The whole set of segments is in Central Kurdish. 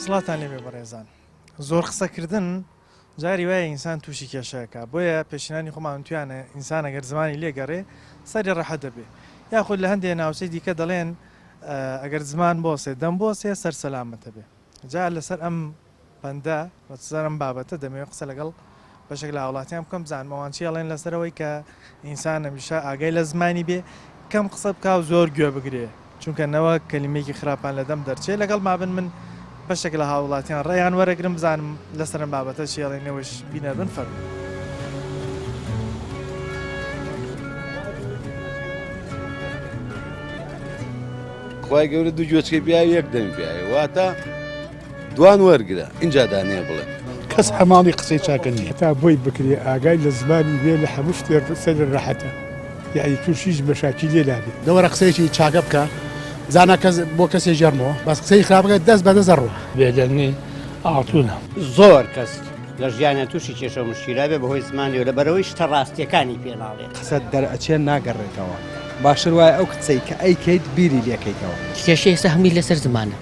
سڵاتان لێبێ بەڕێزان زۆر قسەکردن جاری وایە ئینسان تووشی کێشەکە بۆیە پێشینانی خۆمان تویانە ئینسان ئەگەر زمانی لێگەڕێ سەری ڕەحەت دەبێ یاخود لە هەندێ ناوچەی دیکە دەڵێن ئەگەر زمان بۆسێ دەم بۆسێ سەر سەلامەتە بێ جا لەسەر ئەم پەندە لەسەر ئەم بابەتە دەمەوێت قسە لەگەڵ بەشێک لە هاوڵاتیان بکەم بزانم ئەوان چی ئەڵێن لەسەرەوەی کە ئینسان هەمیشە ئاگای لە زمانی بێ کەم قسە بکا و زۆر گوێ بگرێ چونکە نەوەک کەلیمەیەکی خراپان لە دەم دەرچێ لەگەڵ مابن من بەشێک لە هاوڵاتیان ڕێیان وەرەگرم بزانم لەسەر ئەم بابەتە چی ئەڵێن ئێوەش بینەر بن فەرموو. خوای گەورە دوو گوێچکەی پیاوی یەک دەمی پیاوی واتە دوان وەرگرە ئینجا دانەیە بڵێ. کەس حەماڵی قسەی چاکە نیە. هەتا بۆی بکرێ ئاگای لە زمانی بێ لە هەموو شتێ سەری ڕەحەتە یەعنی توش هیچ مەشاکیلێ نابێ. دەوەرە قسەیەکی چاکە بکە زانا کەس بۆ کەسێ ژەرمەوە بەس قسەی خراپەکە دەست بە دەست ئەڕوا. بێدەنگی ئاڵتونە. زۆر کەس لە ژیانیان توشی کێشەو مشکیلە بێ بەهۆی زمانیەوە لەبەرئەوەی شتە ڕاستیەکانی پێ ناڵێ. قسەت دەرئەچێ ناگەڕێتەوە. باشتر وایە ئەو قسەی کە ئەیکەیت بیری لێکەیتەوە. کێشەی ئێستا هەمووی لەسەر زمانە.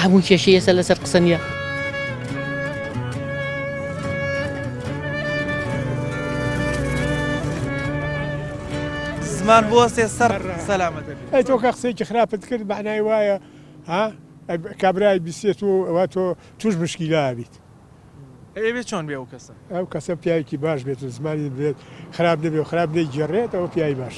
هەموو کێشەی ئێستا لەسەر قسە نییە. زمان بوەستێ سەر سەلامەتە بێ. ئەی تۆ کە قسەیەکی خراپت کرد مەعنای وایە ها کابرای بیسێت و ئەوە تۆ توش مشکیلە ئەبیت. ئەی ئەبێ چۆن بێ ئەو کەسە؟ ئەو کەسە پیاوێکی باش بێت و زمانی بێت خراپ نەبێ و خراپ نەیگێڕێت ئەوە پیاوی باش.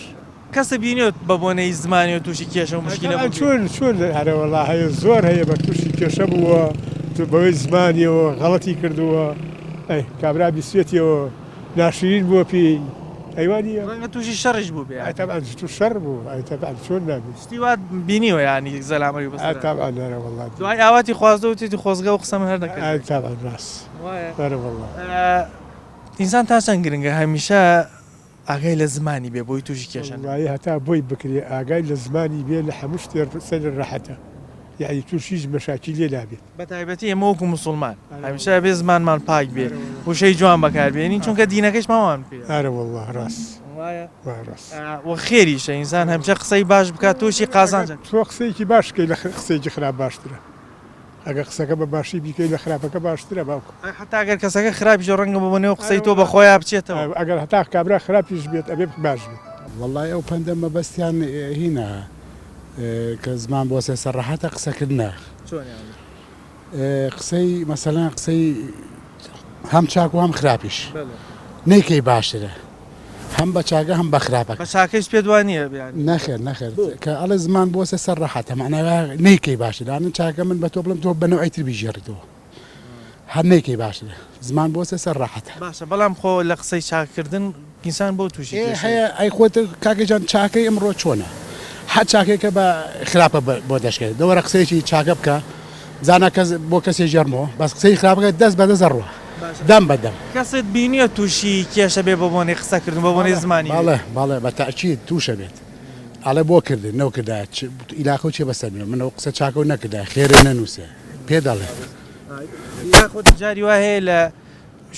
کەسە بینیوت بە بۆنەی زمانیەوە توشی کێشە و مشکیلە بووبێ؟ چۆن چۆن هەرەوەڵا هەیە زۆر هەیە بە توشی کێشە بووە بەوەی زمانیەوە غەڵەتی کردووە ئەی کابرا بیستێتیەوە ناشرین بووە پێی ئەی وا نییە؟ ڕەنگە توشی شەڕیش بووبێ ئەی تەبعەن توش شەڕ بوو ئەی تەبعەن چۆن نابێ؟ شتی وات بینیوە یانی زەلامەوی بەسەر ئەی تەبعەن ئەرەوەڵا دوای ئاواتی خواستوە وتیتی خۆزگە ئەو قسەم هەر نەکردایە. ئەی تەبعەن ڕاست وایە ئەرەوەڵا. ئینسان تا چەند گرنگە هەمیشە ئاگای لە زمانی بێ بۆی توشی کێشە نەبێ. وەڵایی هەتا بۆی بکرێ ئاگای لە زمانی بێ لە هەموو شتێ سەری ڕەحەتە یەعنی توش هیچ مەشاکیلێ نابێت. بە تایبەتی ئێمە وەکو موسوڵمان هەمیشە ئەبێ زمانمان پاک بێ وشەی جوان بەکار بێنین چونکە دینەکەشمان وامان پێ. ئارەوەڵا ڕاست وایە وایە ڕاست. وە خێریشە ئینسان هەمیشە قسەی باش بکات توشی قازانج. تۆ قسەیەکی باش بکەی لە قسەیەکی خراپ باشترە. ئەگەر قسەکە بە باشی بیکەی لە خراپەکە باشترە باوکم. ئەی حەتا گەر کەسەکە خراپیشە ڕەنگە بە بۆنەوە قسەی تۆ بە خۆیا بچێتەوە. ئەگەر هەتا کابرا خراپیش بێت ئەبێ باش بێت. وەڵای ئەو پەندە مەبەستیان هینە کە زمان بۆ سێ سەر ڕەحەتە قسە کردنە. چۆن یانی؟ قسەی مەسەلەن قسەی هەم چاک و هەم خراپیش نەیکەی باشترە. هەم بە چاکە هەم بە خراپەکە. بە چاکەیش پێت وا نییە یانی؟ نەخێر نەخێر کە ئەڵێ زمان بوەستە سەر ڕەحەتە مەعنای وایە نەیکەی باشترە لانە چاکە من بە تۆ بڵێم تۆ بە نەوعی تر بیگێڕیتەوە هەر نەیکەی باشترە زمان بوەستە سەر ڕەحەتە. باشە بەڵام خۆ لە قسەی چاک کردن ئینسان بۆ توشی ئێ کێشەیە. هەیە ئەی خۆت کاکە جان چاکەی ئمڕۆ چۆنە هەر چاکەیەکە بە خراپە بۆ دەشکێت دەوەرە قسەیەکی چاکە بکە زانا کەس بۆ کەسێ ژێرمەوە بەس قسەی خراپەکە دەست بە دەست ئەڕوا دەم بە دەم. کەست بینیوە توشی کێشە بێ بە بۆنەی قسە کردن بە بۆنەی زمانی بێ؟ بەڵێ بەڵێ بە تەئکید توشە بێت ئەڵێ بۆ کردن نەو کردایە چ ئیلاخەو چیە بەسەر منەوە من ئەو قسە چاکەو نەکردایە خێرێ نەنوسێ پێ دەڵێ. یاخود جاری وا هەیە لە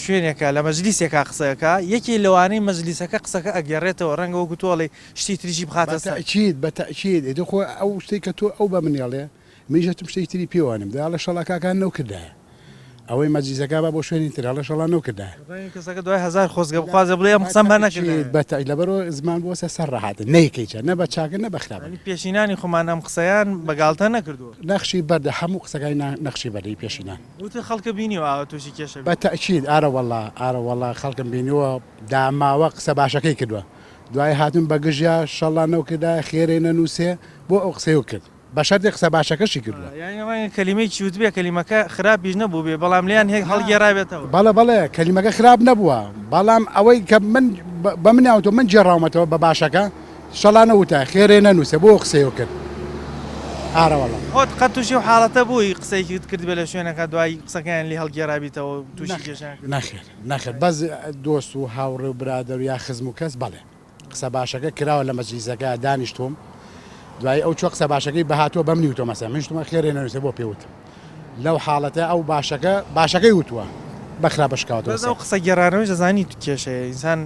شوێنێکا لە مەجلیسێکا قسە ئەکا یەکێ لەوانەی مەجلیسەکە قسەکە ئەگێڕێتەوە ڕەنگە وەکو تۆ ئەڵێی شتی تریشی بخاتە بە سەر. تەئکید بە تەئکید ئیتر خۆ ئەو شتەی کە تۆ ئەو بە منی ئەڵێ منیش هەتم شتێکی تری پێوانم دەی ئەڵێ شەڵا کاکە نەوکردایە ئەوەی مەجلیسەکە با بۆ شوێنی تر ئەڵێ شەڵا نەوکردایە. ڕەنگە کەسەکە دوای هەزار خۆزگە بخوازێ بڵێ ئەم قسەم هەر نەکردایە. بە تەئکید لەبەرئەوە زمان بوەسە سەر ڕەحەتە نەیکەی چا نە بە چاکە نە بە خراپە. یانی پێشینانی خۆمان ئەم قسەیان بە گاڵتە نەکردووە. نەخشی بەردە هەموو قسەکانی نەخشی بەردە ی پێشینان. وتت خەڵکت بینیوە ئاوا تووشی کێشە بێ. بە تەئکید ئارەوەڵا ئارەوەڵا خەڵکم بینیوە داماوە قسە باشەکەی کردوە دوای هاتوون بە گژیا شەڵا نەوکردایە خێرێ نەنووسێ بۆ ئەو قسەیەو کرد. بە شەرتێک قسە باشەکەشی کردوە. یانی ڕەنگە کەلیمەیەکی وتبێ کەلیمەکە خراپیش نەبووبێ بەڵام لێیان هێک هەڵگێڕابێتەوە. بەڵێ بەڵێ کەلیمەکە خراپ نەبووە بەڵام ئەوەی کە من بە منیان وتوە من گێڕاومەتەوە بە باشەکە شەڵا نەوتە خێرێ نەنووسێ بۆ قسەیەو کرد ئارەوەڵا. خۆت قەت تووشی ئەو حاڵەتە بووی قسەیەکت کردبێ لە شوێنەکە دوای قسەکەیان لێ هەڵگێڕابیتەوە و تووشی کێشەیان کردبێ؟ نەخێر نەخێر بەس دۆست و هاوڕێ و برادەر و یا خزم و کەس بەڵێ. قسە باشەکە کراوە لە مەجلیسەکە دانیشتوم دوایی ئەو چوە قسە باشەکەی بەهاتووە بەمنی وتوە مەسە من شتمە خێرێ نەنووسێ بۆ پێ وتم لەو حاڵەتە ئەو باشەکە باشەکەی وتووە بە خراپە شکاوەتەوە بەس ئەو قسە گێڕانەوەش دەزانی کێشەیە ئینسان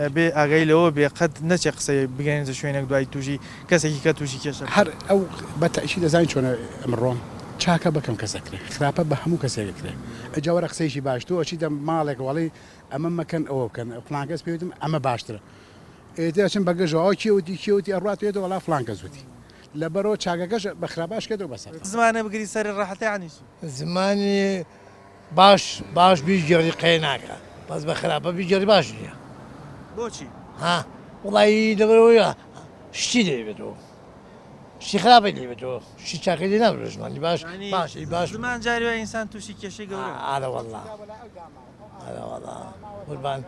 ئەبێ ئاگای لەوە بێ قەت نەچێ قسەی بگەیەنێتە شوێنێک دوای تووشی کەسێکی کە تووشی کێشە هەر ئەو بە تەئکید دەزانی چۆنە ئەمڕۆ. چاکە بە کەم کەس ئەکرێ خراپە بە هەموو کەسێک ئەکرێ ئەجا وەرە قسەیەکی باش تۆ ئەچیتە ماڵێک وەڵی ئەمە مەکەن ئەوە بکەن فڵان کەس پێی وتم ئەمە باشترە ئێ ئەچن بە گەژەوە ئەوە کێ وتی کێ وتی ئەڕوات پێ وەڵا فڵان کەس وتی لەبەرەوە چاکەکەش بە خراپە ئەشکێتەوە بەسەر. زمانە بگری سەرت ڕەحەتە یانی چی؟ زمانی باش باش بیگێڕی قەیە ناکا بەس بە خراپە بیگێڕی باش نییە. بۆچی؟ ها وەڵایی لەبەرئەوەی شتی لێ بێتەوە شتی خراپی لێ بێتەوە شتی چاکەی لێ نابێت زمانی باش باش باش زمان جاری وایە ئینسان تووشی کێشەی گەورە ئارە وەڵا ئارە وەڵا قوربان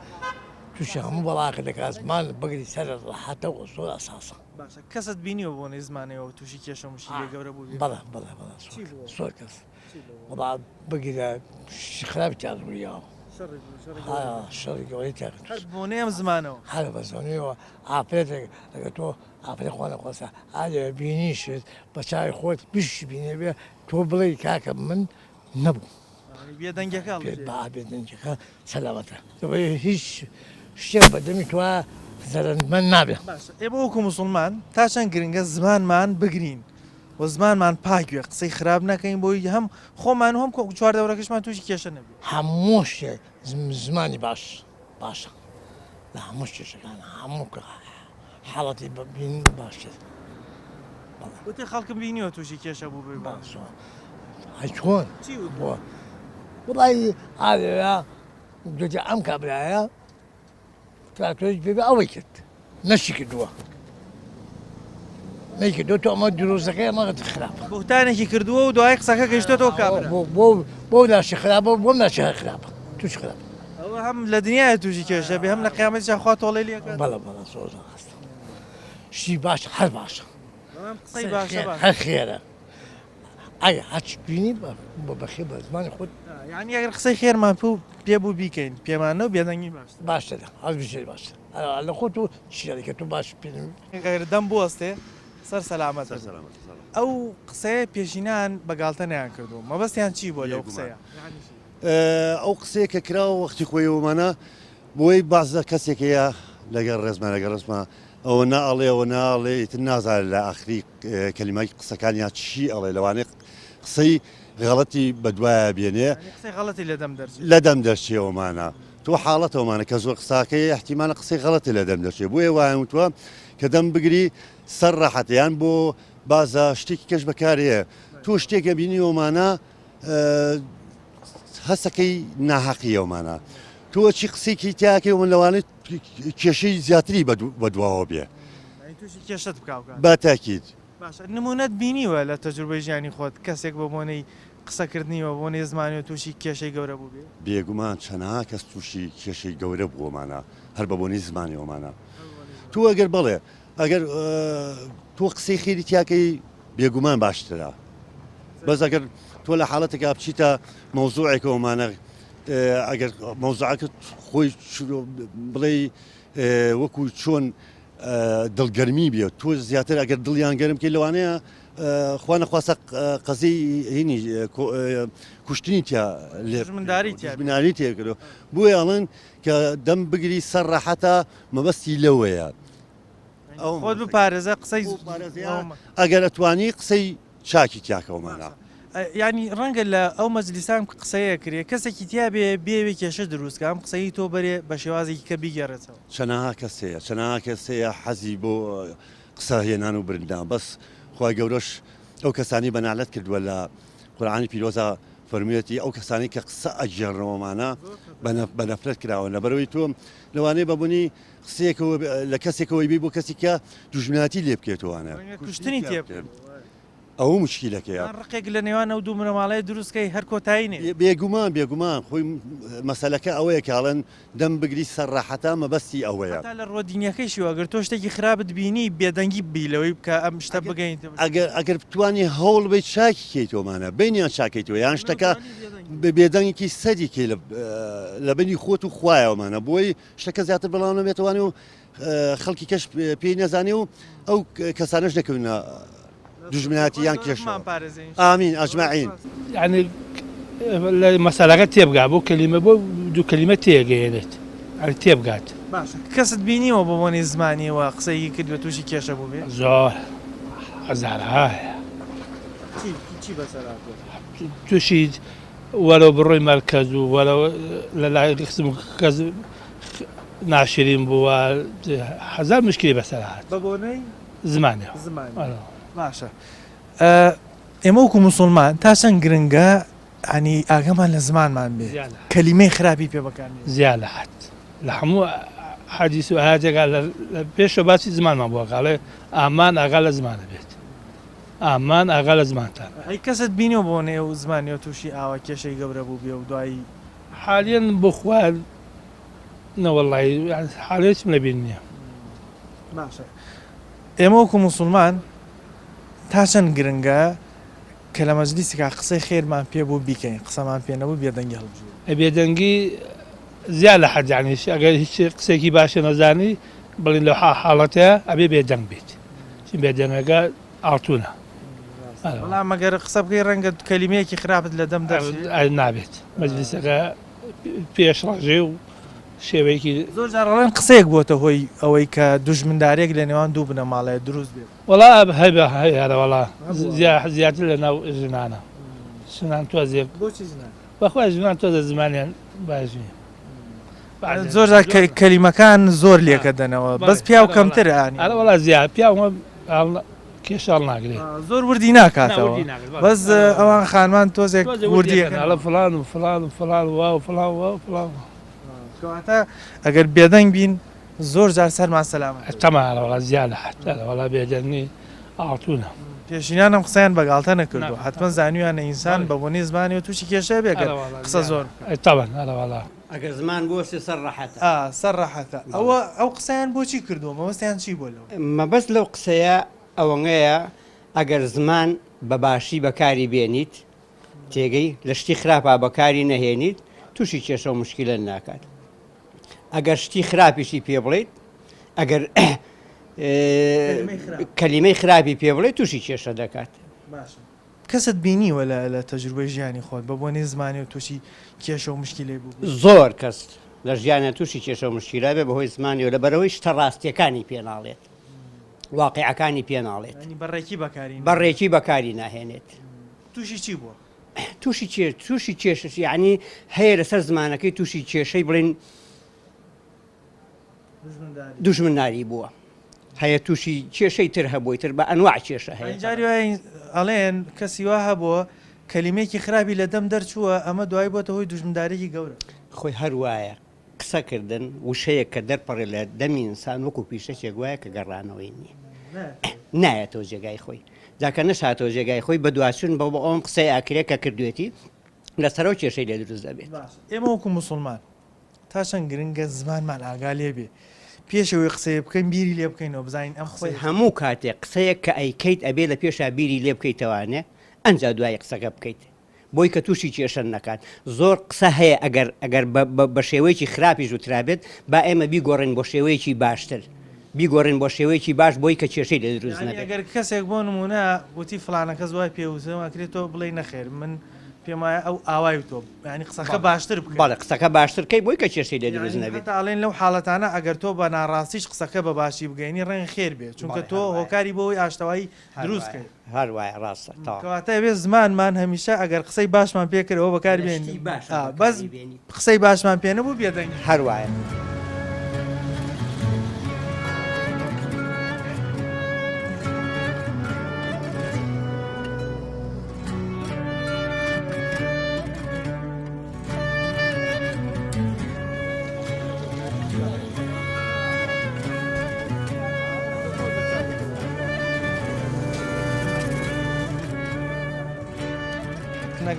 تووشی هەموو بەڵاکە دەکات زمان بگری سەر ڕەحەتە و زۆر ئەساسە. باشە کەست بینیوە بۆنەی زمانەوە تووشی کێشە و مشکیلەی گەورە بووبێ؟ بەڵێ بەڵێ بەڵێ زۆر کەس وەڵا بگرە شتی خراپی تیا ڕوویاوە شەڕی گەورەی تیا هەر بۆنەی ئەم زمانەوە هەر بە زۆنیەوە ئافرەتێک ئەگەر تۆ ئافرەت خوا نەخواستە ئالێ بینیشت بە چاوی خۆت بشی بینێ بێ تۆ بڵێی کاکە من نەبوو بێدەنگەکە با بێدەنگەکە سەلامەتە هیچ شتێک بە دەمی تۆ زەرەرمەند نابێ. باشە ئێمە وەکو موسڵمان تا چەند گرنگە زمانمان بگرین و زمانمان پاک بێ قسەی خراپ نەکەین بۆی هەم خۆمان و هەم چواردەورەکەشمان تووشی کێشە نەبێ. هەموو شتێک زمانی باش باشە لە هەموو کێشەکان هەموو حاڵەتی بین باشتر. وتی خەڵکم بینیوە تووشی کێشە بوو بێ باشە هەی چۆن بۆ وڵی ئاوێە گوتی ئەم کابرایە تراکتۆری پێ بێ ئەوەی کرد نەشی کردووە نەیکردووە تۆ ئەمە دروستەکەی ئەمە خراپە بوهتانێکی کردووە و دوای قسەکە گەیشتۆتەوە کابرا بۆ بۆ بۆ ناشی خراپە بۆم ناشی هەر خراپە توش خراپە ئەوە هەم لە دنیای تووشی کێشە بێ هەم لە قیامەتیشا خوا تۆڵەی لێ ئەکات بەڵێ بەڵێ زۆر زۆر ڕاستە شتی باش هەر باشە بەڵام قسەی باشە باشە هەر خێرە ئەگەر هەرچ بینی بە بەخێ بە زمانی خۆت. یانی ئەگەر قسەی خێرمان پێ پێ بوو بیکەین پێمان نەو بێدەنگی باشترە. باشترە هەڵبژێری باشترە لە خۆت و چیەکە تۆ باش پێ. ئەگەر دەم بوەستێ سەر سەلامەت ئەو قسەیە پێشینان بە گاڵتە نەیان کردووە مەبەستیان چی بووە لەو قسەیە؟ ئەو قسەیە کە کراوە وەختی خۆیەوەمانە بۆی بازە کەسێک هەیە لەگەڵ ڕێزمە لەگەڵ ڕێزمە ئەوە نا ئەڵێ ئەوە نا ئەڵێ ئیتر نازانێت لە ئاخری کەلیمای قسەکانیا چی ئەڵێ لەوانەیە قسەی غەڵەتی بەدوایە بێنێ یانی قسەی غەڵەتی لە دەم دەرچێ. لە دەم دەرچێ ئەومانە تۆ حاڵەتە ئەومانە کە زۆر قساکەی ئیحتیمالە قسەی غەڵەتی لە دەم دەرچێ بۆیە وایان وتوە کە دەم بگری سەر ڕەحەتە یان بۆ بازە شتێکی کەش بەکارەیە تۆ شتێک ئەبینی ئەومانە هەستەکەی ناهەقی ئەومانە تۆ چی قسەیەکی تیاکەی من لەوانەیە کێشەی زیاتری بەدواوە بێ تووشی کێشەت بکا بە تاکید. باشە نمونەت بینیوە لە تەجروبەی ژیانی خۆت کەسێک بە بۆنەی قسەکردنی بە بۆنەی زمانیەوە تووشی کێشەی گەورە بووبێ؟ بێگومان چەنەها کەس تووشی کێشەی گەورە بووەمانە هەر بە بۆنەی زمانیەوەمانە تۆ ئەگەر بەڵێ ئەگەر تۆ قسەی خێری تیاکەی بێگومان باشترە بەس ئەگەر تۆ لە حاڵەتێکا بچیتە مەوزوعێکەوەمانە ئەگەر مەوزوعەکە خۆی بڵێ وەکو چۆن دڵگەرمی بێت تۆ زیاتر ئەگەر دڵیان گەرم بکەیت لەوانەیە خوا نەخواستە قەزی هینی کوشتنی تیا لێ منداری تیا مناری تێکردو بۆیە ئەڵێن کە دەم بگری سەر ڕەحەتە مەبەستی لەوەیە خۆت بپارێزە قسەی ئەگەر ئەتوانی قسەی چاکی تیاکەومانە. یانی ڕەنگە لە ئەو مەجلیسان قسەیە کرێ کەسێکی تیا بێ بێوێ کێشە دروست کە ئەم قسەی تۆ بەرێ بە شێوازێکی کە بیگێڕێتەوە. چەنەها کەس هەیە چەنەها کەس هەیە حەزی بۆ قسە هێنان و برندان بەس خوای گەورەش ئەو کەسانی بە نەعلەت کردووە لە قورئانی پیرۆزا فەرموویەتی ئەو کەسانەی کە قسە ئەگێڕنەوەمانە بە نەفرەت کراون لەبەرئەوەی تۆ لەوانەیە بە بۆنی قسەیەکەوە لە کەسێکەوەی بی بۆ کەسی کە دوژمنایەتی لێ بکەێتوانە کوشتنی تێ بکەێت ئەوە مشکیلەکەیە. یان ڕقێک لە نێوان ئەو دوو بنەماڵەیە دروست کەی هەر کۆتایی نێ. بێگومان بێگومان خۆی مەسەلەکە ئەوەیە کە ئەڵێن دەم بگری سەر ڕەحەتە مەبەستی ئەوەیە. هەتا لە ڕووە دینیەکەیشیوە ئەگەر تۆ شتێکی خراپت بینی بێدەنگی ببی لەوەی کە ئەم شتە بگەینتە. ئەگەر ئەگەر بتوانی هەوڵ بەی چاکی کەیتەوە مانا بەینیان چاکەیتەوە یان شتەکە بێدەنگی سەری کەی لە بەینی خۆت و خوایەوە مانا بۆی شتەکە زیاتر بڵاو نەبێتەوانێ و خەڵکی کەش پێی نەزانێ و ئەو کەسانەش نەکەونە دوژمنایەتی یان کێشەوە. ئامین ئەجمەعین. یانی لە مەسەلەکە تێبگا بۆ کەلیمە بۆ دوو کەلیمە تێگەیەنێت یانی تێبگات. باشە کەست بینیوە بە بۆنەی زمانیەوە قسەیەکی کردبێ توشی کێشە بووبێ؟ زۆر هەزارەها هەیە. چی چی؟ چی بەسەر هاتووە؟ تووشی وەرەو بڕۆی مەرکەز و وەرەو لە لای خزم و کەس ناشرین بووە هەزار مشکلی بەسەر هات. بە بۆنەی؟ زمانەوە. زمانی. باشە ئێمە وەکو موسڵمان تا چەند گرنگە ینی ئاگامان لە زمانمان بێ کەلیمەی خراپی پێ بەکار نێنین؟ زیا لە حەد لە هەموو حەدیس و ئایاتێکا لە پێشەوە باسی زمانمان بووە ئەڵێ ئامان ئاگا لە زمانە بێت. ئامان ئاگا لە زمانتان. ئەی کەست بینیوە بۆ نێو زمانیەوە توشی ئاوا کێشەی گەورە بووبێ و دوایی. حالیەن بۆ خوا نەوەڵایی حالیەن هیچم لەبیر نیە. باشە ئێمە وەکو موسوڵمان تا چەند گرنگە کە لە مەجلیسێکا قسەی خێرمان پێ بوو بیکەین قسەمان پێ نەبوو بێدەنگی هەڵبژێرین؟ بێدەنگی زیاد لە حەد یانی ئەگەر هیچ قسەیەکی باشە نەزانی بڵێن لەو حاڵەتەیا ئەبێ بێدەنگ بیت چون بێدەنگەکە ئاڵتونە. بەڵام ئەگەر قسە بکەی ڕەنگە کەلیمەیەکی خراپت لە دەم دەرچێ. نابێت مەجلیسەکە پێش ڕەژێ و شێوەیەکی. زۆر جار ئەڵێن قسەیەک بۆتە هۆی ئەوەی کە دوژمنداریەک لە نێوان دوو بنەماڵەیە دروست بێت. وەڵا هەیە هەرە وەڵا زیاتر لە ناو ژنانە ژنان تۆزێک. بۆچی ژنان؟ بەخوا ژنان تۆزە زمانیان باش نییە. زۆر جار کەلیمەکان زۆر لێکەدەنەوە بەس پیاو کەمتر ئانی. ئەرە وەڵا زیاد پیاو کێشە هەڵناگرێ. زۆر وردی ناکاتەوە بەس ئەوان خانمان تۆزێک وردی ئەکەن. ئەڵێ فڵان و فڵان و فڵان وا و فڵان وا و فڵان. کەواتە ئەگەر بێدەنگ بین زۆر جار سەرمان سەلامەت دەبێت. تەمام ئەرە وەڵا زیاد لە حەد ئەرە وەڵا بێدەنگی ئاڵتونە. پێشینان ئەم قسەیان بە گاڵتە نەکردووە حەتمەن زانیویانە ئینسان بە بۆنەی زمانیەوە تووشی کێشە ئەبێ گەر قسە زۆر بکات. تەبعەن ئەرە وەڵا. ئەگەر زمان بوەستێ سەر ڕەحەتە. ئا سەر ڕەحەتە. ئەوە ئەو قسەیان بۆچی کردووە مەبەستیان چی بووە لەوە؟ مەبەست لەو قسەیە ئەوەنەیە ئەگەر زمان بە باشی بەکاری بێنیت تێگەی لە شتی خراپا بەکاری نەهێنیت تووشی کێشە و مشکیلە ناکات ئەگەر شتی خراپیشی پێ بڵیت ئەگەر کەلیمەی خراپی پێ بڵێ تووشی کێشە دەکات. باشە کەست بینیوە لە لە تەجروبەی ژیانی خۆت بە بۆنەی زمانیەوە تووشی کێشە و مشکیلەی بووبی؟ زۆر کەس لە ژیانیان تووشی کێشە و مشکیلە بێ بەهۆی زمانیەوە لەبەرئەوەی شتە ڕاستیەکانی پێ ناڵێت واقیعەکانی پێ ناڵێت یانی بە ڕێکی بەکاری بە ڕێکی بەکاری ناهێنێت. تووشی چی بووە؟ تووشی چێ تووشی کێشە یانی هەیە لەسەر زمانەکەی تووشی کێشەی بڵێن دوژمنداری بووە هەیە تووشی کێشەی تر هەبووی تر بە ئەنواع کێشە هەیە. جاری وایە ئەڵێن کەسی وا هەبووە کەلیمەیەکی خراپی لە دەم دەرچووە ئەمە دوایی بۆتە هۆی دوژمنداریەکی گەورە. خۆی هەر وایە قسە کردن وشەیەک کە دەرپەڕێ لە دەمی ئینسان وەکو پیشەکێک وایە کە گەڕانەوەی نییە نایەتەوە جێگای خۆی جا کە نەشاتەوە جێگای خۆی بەدواچوون بە ئەوم قسەی ئاکرێ کە کردوێتی لەسەرەوە کێشەی لێ دروست دەبێت. ئێمە وەکو موسڵمان تا چەند گرنگە زمانمان ئاگا لێ بێ پێش ئەوەی قسەیە بکەین بیری لێ بکەینەوە بزانین ئەم خۆی هەموو کاتێک قسەیەک کە ئەیکەیت ئەبێ لە پێشا بیری لێ بکەیتەوانێ ئەنجا دوایی قسەکە بکەیت بۆی کە تووشی کێشە نەکات زۆر قسە هەیە ئەگەر ئەگەر بە شێوەیەکی خراپیش وترابێت با ئێمە بیگۆڕین بۆ شێوەیەکی باشتر بیگۆڕین بۆ شێوەیەکی باش بۆی کە کێشەی لێ دروست نەبێت. ئەگەر کەسێک بۆ نموونە وتی فڵانە کەس وای پێ وتم ئەکرێ تۆ بڵێی نەخێر من پێم وایە ئەو ئاوای وتووە یانی قسەکە باشتر بکەی. بەڵێ قسەکە باشتر کەی بۆی کە کێشەی لێ دروست یانی نەبێت. هەتا ئەڵێن لەو حاڵەتانە ئەگەر تۆ بە ناڕاستیش قسەکە بە باشی بگەینی ڕەنگە خێر بێ چونکە بەڵێ تۆ هەر وایە. هۆکاری بۆ ئەوەی ئاشتەوایی هەر دروست وایە کەی. هەر وایە ڕاستە تەواو. کەواتە ئەبێ زمانمان هەمیشە ئەگەر قسەی باشمان پێ کرد ئەوە بەکار لە بێنین شتی باشا ئا بەس بەکاری بێنی. قسەی باشمان پێ نەبوو بێدەنگی. هەر وایە.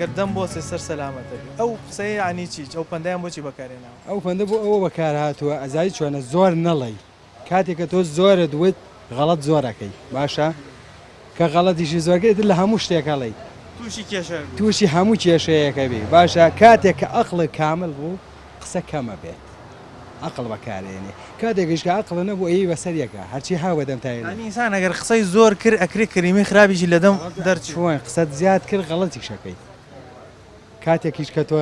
ئەگەر دەم بۆسێ سەر سەلامەتە بێ ئەو قسەیە یانی چی ئەو پەندەیان بۆچی بەکارهێناوە؟ ئەو پەندە بۆ ئەوە بەکارهاتووە ئەزانی چۆنە زۆر نەڵێی کاتێک کە تۆ زۆرت وت غەڵەت زۆر ئەکەی باشە کە غەڵەتیشی زۆر کرد ئیتر لە هەموو شتێک ئەڵێی تووشی کێشە ئەبی. تووشی هەموو کێشەیەک ئەبی باشە کاتێک کە ئەقڵت کامل بوو قسە کەم ئەبێت ئەقڵ بەکارێنی کاتێکیش کە ئەقڵت نەبوو ئەیەی بەسەر یەکا هەرچی ها بەدەم تای یانی ئینسان ئەگەر قسەی زۆر کرد ئەکرێ کەلیمەی خراپیشی لەدەم دەرچێ. چۆن قسەت زیاد کرد غەڵەتیش ئەکەی. کاتێکیش کە تۆ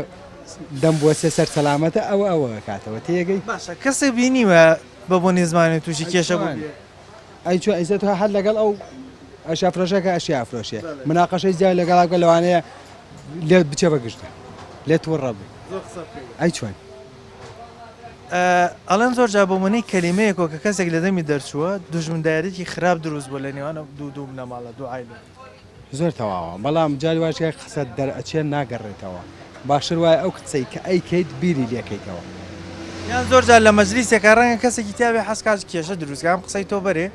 دەم بوەسێ سەر سەلامەتە ئەوە ئەوە ئەکاتەوە تێگەی. باشە کەسێ بینیوە بە بۆنەی زمانی توشی کێشە بوبێ؟ ئەی چۆن ئیستا تۆ هەر لەگەڵ ئەو ئەشیا فرۆشەکە ئەشیا ئەفرۆشێ مناقەشەی زیاد لەگەڵا بکە لەوانەیە لێت بچێ بە گشتە لێت توڕە بێ ئەی چۆن؟ ئەڵێن زۆر جار بۆ مونەی کەلیمەیەکەوە کە کەسێک لە دەمی دەرچووە دوژمنداریەکی خراپ دروست بووە لە نێوان ئەو دوو دوو بنەماڵە دوو عایلە. زۆر تەواوە بەڵام جاری واش کە قسە دەرئەچێ ناگەڕێتەوە باشتر وایە ئەو قسەی کە ئەیکەیت بیری لێکەیتەوە. یان زۆر جار لە مەجلیسێکا ڕەنگە کەسێکی تیابێ حەز کات کێشە دروست کە ئەم قسەی تۆ بەرێ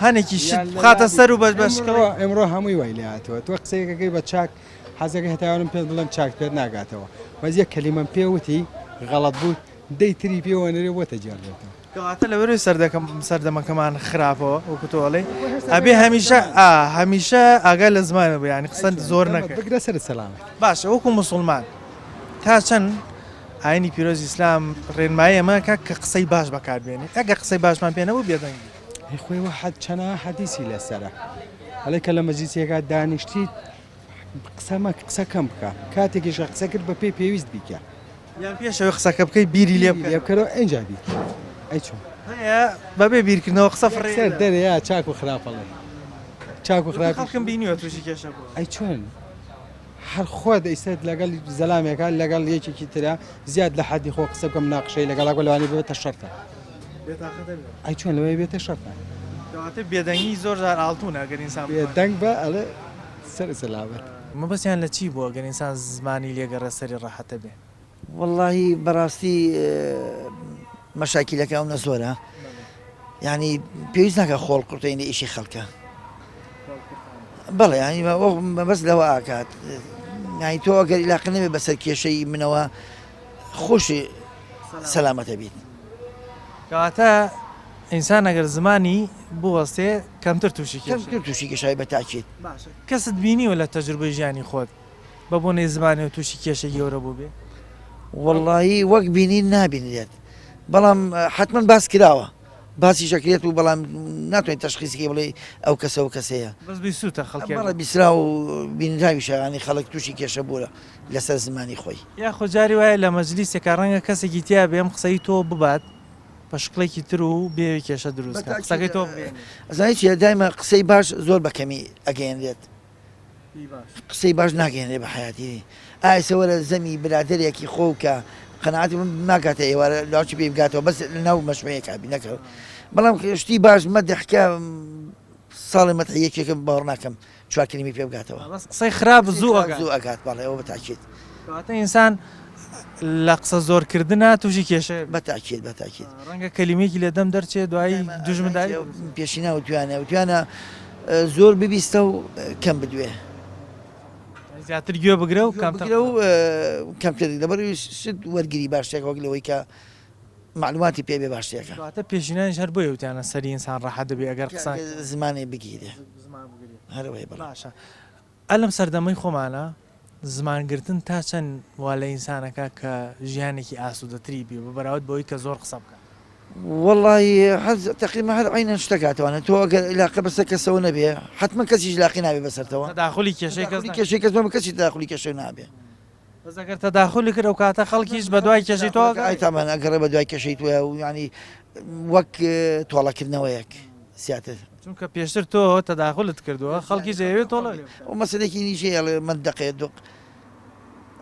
هەنێکی شت بخاتە سەر و بەس بە شکڵی. ئێمڕۆ هەمووی وای لێهاتووە تۆ قسەیەکەکەی بە چاک حەزەکەی هەتاوانم پێت بڵێم چاک پێت ناگاتەوە بەس یەک کەلیمەم پێ وتی غەڵەت بوو دەی تری پێوە نەرێ بۆتە گێڕێتەوە. کەواتە لەبەرەوەی سەردەکەم سەردەمەکەمان خراپەوە وەکو تۆ ئەڵێی ئەبێ هەمیشە ئا هەمیشە ئاگا لە زمانت بێ یانی قسە زۆر نەکەی. بگرە سەرت سەلامەت. باشە وەکو موسڵمان تا چەند ئاینی پیرۆزی ئیسلام ڕێنمایی ئەمە کە کە قسەی باش بەکاربێنی ئەگەر قسەی باشمان پێ نەبوو بێدەنگی. ئەی خۆی وە حەد چەنەها حەدیسی لەسەرە ئەڵێ کە لە مەجلیسێکا دانیشتیت قسە مەک قسە کەم بکە کاتێکیش کە قسە کرد بە پێی پێویست بیکە. یان پێش ئەوەی قسەکە بکەی بیری لێ بکەرەوە. بکەرەوە ئینجا بیکە ئەی چۆن. هەیە بەبێ بیرکردنەوە قسە فڕێ سەر دەرێ یا چاک و خراپ ئەڵێ چاک و خراپ خەڵکم بینیوە تووشی کێشە بووە. ئەی چۆن هەر خۆت ئیستا لەگەڵ زەلامێکا لەگەڵ یەکێکی ترا زیاد لە حەدی خۆ قسە بکەم مناقشەی لەگەڵا بکە لەوانەیە ببێتە شەرتە. بێتاقەتە بێ. ئەی چۆن لەوەیە بێتە شەرتە. کەواتە بێدەنگی زۆر جار ئاڵتونە ئەگەر ئینسان بتوانێت. بێدەنگ بە ئەڵێ سەر سەلامەت. مەبەستیان لە چی بوو ئەگەر ئینسان زمانی لێ گەڕێ سەری ڕەحەتە بێ؟ وەڵاهی بەڕاستی مەشاکیلەکە ئەونە زۆرە یعنی پێویست ناکە خۆڵ قورتەی لە ئیشی خەڵکە بەڵێ ینی مەبەست لەوە ئاکات یعنی تۆ ئەگەر عیلاقە نەبێ بەسەر کێشەی منەوە خۆشی سەلامەتە بیت. کەواتە ئینسان ئەگەر زمانی بوەستێ کەمتر تووشی کێشە. کەمتر تووشی کێشە بە تاکید. باشە کەست بینیوە لە تەجروبەی ژیانی خۆت بە بۆنەی زمانەوە تووشی کێشەی گەورە بووبێ؟ وەڵڵاهی وەک بینین نابینرێت بەڵام حەتمەن باس کراوە باسیش ئەکرێت و بەڵام ناتوانیت تەشخیسی کەی بڵێی ئەو کەسە و کەسەیە. بەس بیستووتە خەڵکێک. بەڵێ بیستراو و بینراویشە یانی خەڵک تووشی کێشە بووە لەسەر زمانی خۆی. یاخۆ جاری وایە لە مەجلیسێکا ڕەنگە کەسێکی تیا بێ ئەم قسەی تۆ ببات بە شکڵێکی تر و بێوی کێشە دروست کات قسەکەی تۆ بگەیەنێ. ئەزانی چیە دایمە قسەی باش زۆر بە کەمی ئەگەیەنرێت قسەی باش ناگەیەنرێ بە حەیاتی ئایسە وەرە زەمی برادەرێکی خۆ کە قەناعەتی من ناگاتە ئێوارە لاوچی پێی بگاتەوە بەس لەناو مەشمەیەکا بی نەکە بەڵام شتی باش مەدحکە ساڵی مەدحی یەکێکم باوەڕ ناکەم چوار کلمی پێ بگاتەوە. بەس قسەی خراپ زوو ئەگات. زوو ئەگات بەڵێ ئەوە بە تاکید. کەواتە ئینسان لە قسە زۆر کردنا تووشی کێشە بە تاکید بە تاکید. ڕەنگە کەلیمەیەکی لە دەم دەرچێ دوایی دوژمنداری. پێشینا وتویانە وتویانە زۆر ببیستە و کەم بدوێ. زیاتر گوێ بگرە و کەمتر بگرە و کەمتر لەبەر شت وەرگری باشترێک وەک لەوەی کە مەعلوماتی پێ بێ باشترێکە. کەواتە پێشینانیش هەر بۆیە وتیانە سەری ئینسان ڕەحەت دەبێ ئەگەر قسە. زمانێ بگیرێ هەر ئەوەیە بەڵێ. باشە ئە لەم سەردەمەی خۆمانە زمان گرتن تا چەند وا لە ئینسان ئەکا کە ژیانێکی ئاسوودەتری بێ بە بەراورد بەوەی کە زۆر قسە بکا؟ وەڵاهی هەر تەقریبا هەر عەینەن شتەکاتەوانە تۆ ئەگەر ئیلاقە بەسەر کەسەوە نەبێ حەتمەن کەسیش ئیلاقەی نابێ بەسەرتەوە. تەداخولی کێشەی کەس تەداخولی کێشەی کەس مەبە کەسی تەداخولی کێشەی نابێ. بەس ئەگەر تەداخولی کرد ئەوکاتە خەڵکیش بەدوای کێشەی تۆ ئەگەڕێ. ئەی تامان ئەگەڕێ بەدوای کێشەی تۆیا و یانی وەک تۆڵەکردنەوەیەک زیاتر. چونکە پێشتر تۆ تەداخولت کردووە خەڵکیش دەیەوێت تۆڵە لێ بکات. ئەو مەسەلەیەکی نیش هەیە ئەڵێ من دەقێ دوق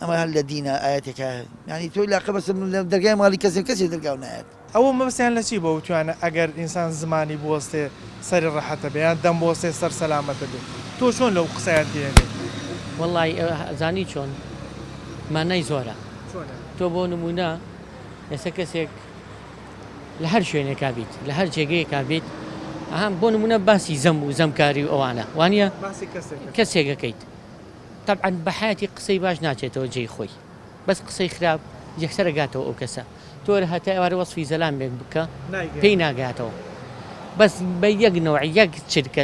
ئەمە هەر لە دینە ئایەتێکە یانی تۆ لاقە بەسەر دەرگای ماڵی کەسێ کەسێ دەرگاو نایەت. ئەوە مەبەستیان لە چی بووە وتویانە ئەگەر ئینسان زمانی بوەستێ سەری ڕەحەتە بێ یان دەم بوەستێ سەر سەلامەتە بێ تۆ چۆن لەو قسەیان تێئەگەی؟ وەڵای ئەزانی چۆن مانای زۆرە تۆ بۆ نمونە ئێستا کەسێک لە هەر شوێنێکا بیت لە هەر جێگەیەکا بیت ئەها بۆ نمونە باسی زەم و زەمکاری و ئەوانە وانە کەسێکەکەیت تەبعەن بە حیاتی قسەی باش ناچێتەوە جێی خۆی بەس قسەی خراپ یەکسەر ئەگاتەوە ئەو کەسە تۆ هەتا ئێوارە وەسفی زەلامێک بکە پێی ناگاتەوە بەس بە یەک نەوع یەک چرکە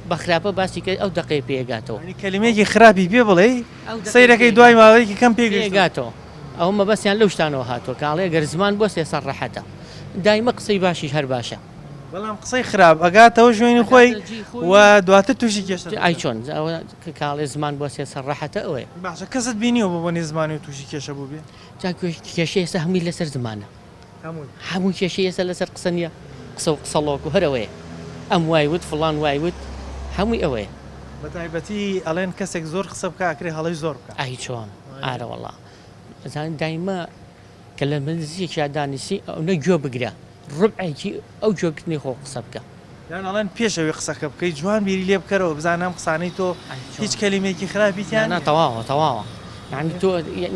بە خراپە باسی کە ئەو دەقەیە پێ ئەگاتەوە. یانی کەلیمەیەکی خراپی پێ بڵێی سەیرەکەی دوای ماوەیەکی کەم پێ گەیشتووە. گاتەوە ئەوە مەبەستیان لەو شتانەوە هاتووە کە ئەڵێ گەر زمان بوەستێ سەر ڕەحەتە دایمە قسەی باشیش هەر باشە. بەڵام قسەی خراپ ئەگاتەوە شوێنی خۆی و دواتر تووشی کێشە دەبێت. ئای چۆن ئەوە کە ئەڵێ زمان بوەستێ سەر ڕەحەتە ئەوەیە. باشە کەست بینیوە بە بۆنەی زمانەوە تووشی کێشە بووبێ؟ جا کێشەی ئێستا هەمووی لەسەر زمانە. هەموو کێشەی ئێستا لەسەر قسە نییە؟ قسە و قسەڵۆک و هەر ئەوەیە. ئەم وای وت، فڵان وای وت. هەمووی ئەوەیە. بە تایبەتی ئەڵێن کەسێک زۆر قسە بکا ئەکرێ هەڵەی زۆر بکا. ئەی چۆن ئارەوەڵا ئەزانی دایمە کە لە مەجلیسێکیا دانیشتی ئەونە گوێ بگرە ڕوبعێکی ئەو گوێگرتنەی خۆ قسە بکە. یان ئەڵێن پێش ئەوەی قسەکە بکەی جوان بیری لێ بکەرەوە بزانە ئەم قسانەی تۆ هیچ کەلیمەیەکی خراپی تیا نیە. نا تەواوە تەواوە یانی تۆ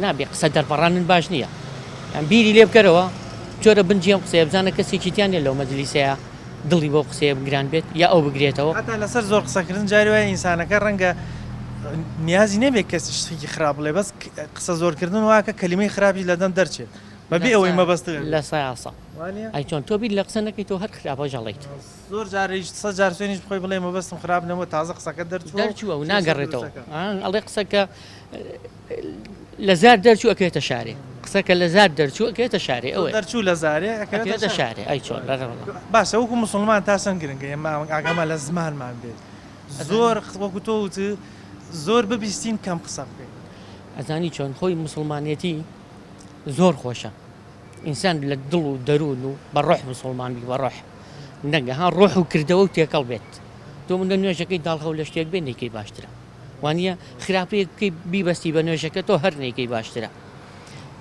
نابێ قسە دەربڕانن باش نییە یان بیری لێ بکەرەوە جۆرە بنجی ئەم قسەیە بزانە کەسێکی تیا نیە لەو مەجلیسەیە دڵی بەو قسەیە گران بێت یا ئەو بگرێتەوە. هەتا لەسەر زۆر قسەکردن جاری وایە ئینسانەکە ڕەنگە نیازی نەبێت کەس شتێکی خراپ بڵێ بەس قسە زۆرکردن واکە کەلیمەی خراپیش لە دەم دەرچێت بەبێ ئەوەی مەبەست هەبێت. لە سەیا سە. ئەی چۆن تۆ بیر لە قسە نەکەیتەوە هەر خراپەش ئەڵێیت. زۆر جاریش سە جار سوێنیش بخۆی بڵێ مەبەستم خراپ نەبووە تازە قسەکە دەرچووە و دەرچووە و ناگەڕێتەوە ئەڵێ قسەکە لە زار دەرچوو ئەکەوێتە شارێ قسەکە لە زار دەرچوو ئەکەوێتە شارێ ئەوەیە دەرچوو لە زارێ ئەکەوێتە شارێ ئەی چۆن باشە وەکو موسڵمان تا چەند گرنگە ئێمە ئاگامان لە زمانمان بێت زۆر وەکو تۆ وت زۆر ببیستین کەم قسە بکەین. ئەزانی چۆن خۆی موسڵمانێتی زۆر خۆشە ئینسان لە دڵ و دەروون و بە ڕۆح موسڵمان بی بە ڕۆح نەک ها ڕۆح و کردەوە و تێکەڵ بێت تۆ من لە نوێژەکەی داڵغە و لە شتێک بێ نەیکەی باشترە وانە خراپەیەک بکەی بیبەستی بە نوێژەکە تۆ هەر نەیکەی باشترە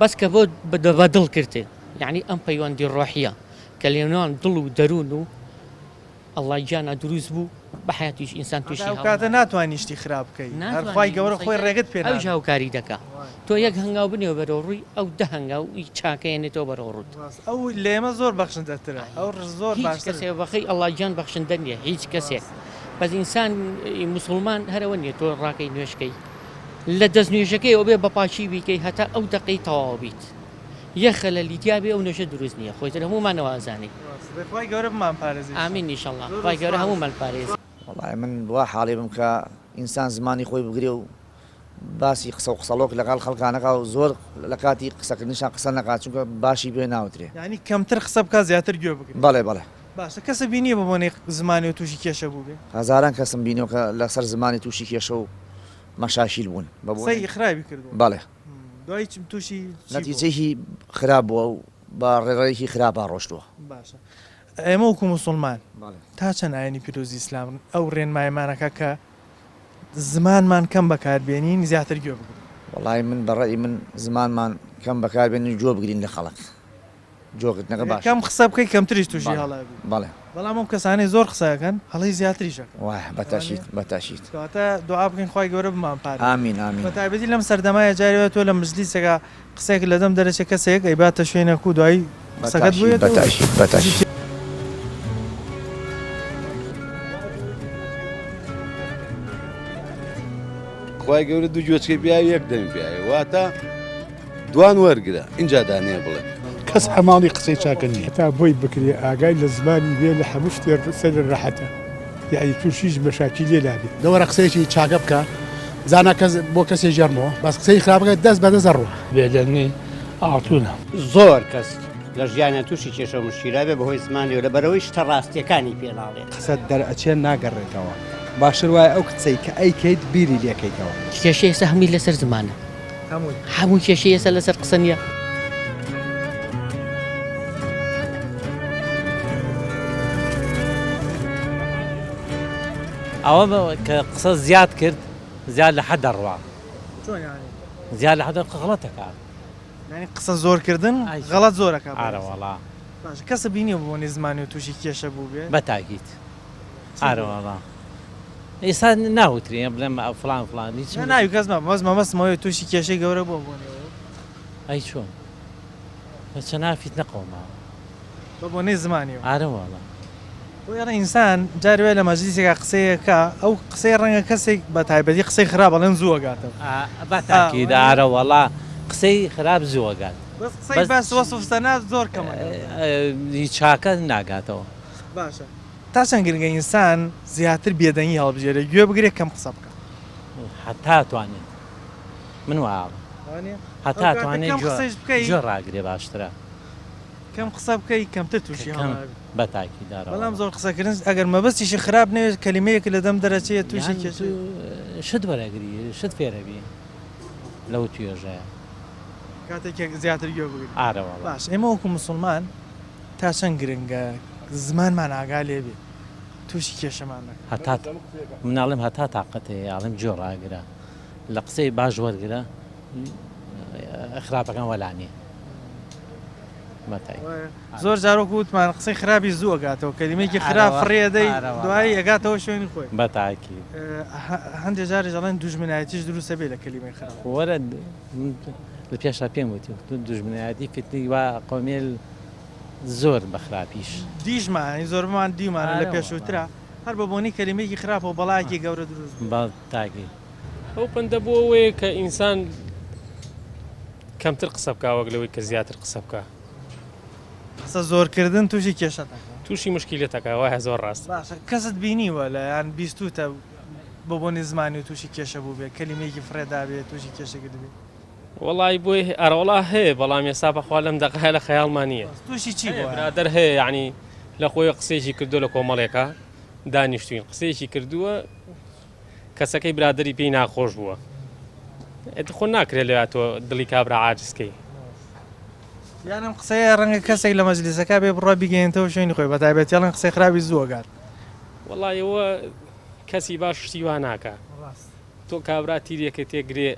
بەس کە بۆ بە دڵ کردێ یعنی ئەم پەیوەندی ڕۆحیە کە لێنوان دڵ و دەروون و ئەڵڵا گیانە دروست بوو بە حەیاتیش ئینسان توشی هەتا ئەو کاتە ناتوانی شتی خراپ بکەی هەر خوای گەورە خۆی ڕێگەت پێ نادات. ئەویش هاوکاری دەکا تۆ یەک هەنگاو بنێ بەرەو ڕووی ئەو دە هەنگاو ی چاکە یەنێتەوە بەرەو ڕووت. ڕاست ئەو لە ئێمە زۆر بەخشندەترە ئەو زۆر هیچ باشترە. کەسێ بەخی ئەڵڵا گیان بەخشندە نیە هیچ کەسێک بەس ئینسان ی موسوڵمان هەر ئەوە نیە تۆ ڕاکەی نوێژکەی لە دەست نوێژەکەیەوە بێ بە پاکی بیکەی هەتا ئەو دەقەی تەواو بیت. یەک خەلەلی تیا بێ ئەو نوێژە دروست نیە خۆی تر هەموومان ئەوە ئەزانین. ڕاستە دەی خوای گەورە بمان پارێزێ ان شاء آمین ان شاء اللە خوای گەورە هەموومان پارێزێ. وەڵای من وا حاڵی بم کە ئینسان زمانی خۆی بگرێ و باسی قسە و قسەڵۆک لەگەڵ خەڵکا نەکا و زۆر لە کاتی قسەکردنیشا قسە نەکا چونکە باشی پێ ناوترێ. یانی کەمتر قسە بکا زیاتر گوێ بگرێ. بەڵێ بەڵێ. باشە کەست بینیوە بە بۆنەی زمانیەوە توشی کێشە بووبێ؟ هەزاران کەسم بینیوە کە لەسەر زمانی توشی کێشە و مەشاکیل بوون بە بۆنەی. قسەی خراپی کردووە؟ بەڵێ. دوای چ تووشی چی بووە؟ نەتیجەیەکی خراپ بووە و بە ڕێڕەوێکی خراپا ڕۆشتووە. باشە ئێمە وەکو موسوڵمان تا چەند ئاینی پیرۆزی ئیسلام ئەو ڕێنمایەمان ئەکا کە زمانمان کەم بەکار بێنین زیاتر گوێ بگرین؟ وەڵای من بە ڕەئی من زمانمان کەم بەکار بێنین و گوێ بگرین لە خەڵک. جۆگرتنەکە باشە. کەم قسە بکەی کەمتریش توشی هەڵە ئەبی. بەڵێ. بەڵام ئەو کەسانەی زۆر قسە ئەکەن هەڵەی زیاتریش ئەکەن. وایە بە تەئکید بە تەئکید. کەواتە دوعا بکەین خوای گەورە بمان پارێزێ. ئامین ئامین. بە تایبەتی لەم سەردەمایە جاری وایە تۆ لە مەجلیسێکا قسەیەک لە دەم دەرەچێ کەسێک ئەیباتە شوێنێک و دوایی بە قسەکەت تەئکید بە بۆیەتەوە تەئکید بە تەئکید. خوای گەورە دوو گوێچکەی پیاوی یەک دەمی پیاوی واتە دوان وەرگرە ئینجا دانەیە بڵێ. کەس حەماڵی قسەی چاکە نیە. هەتا بۆی بکرێ ئاگای لە زمانی بێ لە هەموو شتێ سەری ڕەحەتە یەعنی توش هیچ مەشاکیلێ نابێ. دەوەرە قسەیەکی چاکە بکە زانا کەس بۆ کەسێ ژەرمەوە بەس قسەی خراپەکە دەست بە دەست ئەڕوا. بێدەنگی ئاڵتونە. زۆر کەس لە ژیانیان توشی کێشەو مشکیلە بێ بەهۆی زمانیەوە لەبەرئەوەی شتە ڕاستیەکانی پێ ناڵێت. قسەت دەرئەچێ ناگەڕێتەوە باشتر وایە ئەو قسەی کە ئەیکەیت بیری لێکەیتەوە. کێشەی ئێستا هەمووی لەسەر زمانە. هەموو کێشەی ئێستا لەسەر قسە نییە. ئەوە کە قسە زیاد کرد زیاد لە حەد دەڕوا. چۆن یانی؟ زیاد لە حەد غەڵەت دەکات. یانی قسە زۆرکردن غەڵەت زۆر ئەکات. ئارە وەڵا. باشە کەست بینیوە بە بۆنەی زمانیەوە تووشی کێشە بووبێ؟ بە تاکید. ئارە وەڵا. ئێستا ناوترێ بڵێم فڵان فڵان هیچ نا ناوی کەس مەبە بەس مەبەستم ئەوەیە تووشی کێشەی گەورە بووە بۆنەی ئەوە. ئەی چۆن؟ بە چەنا فیتنە قەوماوە. بە بۆنەی زمانیەوە. ئارە وەڵا. بۆیە ئەڵێن ئینسان جاری وایە لە مەجلیسێکا قسەیەک کا ئەو قسەی ڕەنگە کەسێک بە تایبەتی قسەی خراپ ئەڵێن زوو ئەگاتەوە. بە تاکید ئارە وەڵا قسەی خراپ زوو ئەگات. بەس قسەی بەس وەسف سەنا زۆر کەم ئەگاتەوە. هی چاکە ناگاتەوە. باشە تا چەند گرنگە ئینسان زیاتر بێدەنگی هەڵبژێرێ گوێ بگرێ کەم قسە بکا؟ هەتا توانێت من وا ئەڵێم. وانیە؟ هەتا ئەو کاتە توانێت کەم گوێ قسەیش بکەی گوێ ڕاگرێ باشترە. کەم قسە بکەی کەمتر توشی هەڵە ئەبی. بە تاکید ئارە بەڵام وەڵا. زۆر قسەکردن ئەگەر مەبەستیشی خراپ نەوێت کەلیمەیەک لە دەم دەرەچێ توشی یان کێشەی. تو شت وەرەگری شت فێرەبی لەو توێژەیە. کاتێک زیاتر گوێ بگری. ئارە وەڵا. باش ئێمە وەکو موسڵمان تا چەند گرنگە زمانمان ئاگا لێ بێ؟ تووشی کێشەمان نەکا. هەتا من ئەڵێم هەتا تاقەت هەیە ئەڵێم گوێ ڕاگرە لە قسەی باش وەرگرە خراپەکان وەلا نیە. زۆر جار وەکو وتمان قسەی خراپی زوو ئەگاتەوە کەلیمەیەکی خراپ فڕێ ئەدەی دوایی ئەگاتەوە شوێنی خۆی. بە تاکید. هەندێ جاریش ئەڵێن دوژمنایەتیش دروست ئەبێ لە کەلیمەی خراپ. وەرە لە پێشا پێم وتی دوژمنایەتی فتنەی وا قومێ زۆر بە خراپیش. دیشمان یانی زۆربەمان دیومانە لە پێشووترا هەر بە بۆنەی کەلیمەیەکی خراپەوە بەڵایەکی گەورە دروست بوو. بە تاکید. ئەو پەندە بۆ ئەوەیە کە ئینسان کەمتر قسە بکا وەک لەوەی کە زیاتر قسە بکا. قسە زۆر کردن تووشی کێشەت ئەکا. تووشی موشکیلەت ئەکا وایە زۆر ڕاستە. باشە کەست بینیوە لە یان بیستووتە بە بۆنەی زمانی و تووشی کێشە بووبێ کەلیمەیەکی فڕێ دابێ تووشی کێشە کردبێ؟ وەڵای بۆی ئەرەوەڵا هەیە بەڵام ئێستا بەخوا لەم دەقەیە لە خەیاڵما نییە. تووشی چی بووە؟ برادەر هەیە یانی لە خۆی قسەیەکی کردووە لە کۆمەڵێکا دانیشتوین قسەیەکی کردووە کەسەکەی برادەری پێی ناخۆش بووە ئێت خۆ ناکرێت لەویا تۆ دڵی کابرا عاجز کەی. یان ئەم قسەیە ڕەنگە کەسێک لە مەجلیسەکە بێ بڕوا بیگەیەنێتەوە شوێنی خۆی بەتایبەتی ئەڵێن قسەی خراپی زوو ئەگات. وەڵای ئەوە کەسی باش شتی وا ناکا تۆ کابرا تیرێکە تێ گرێ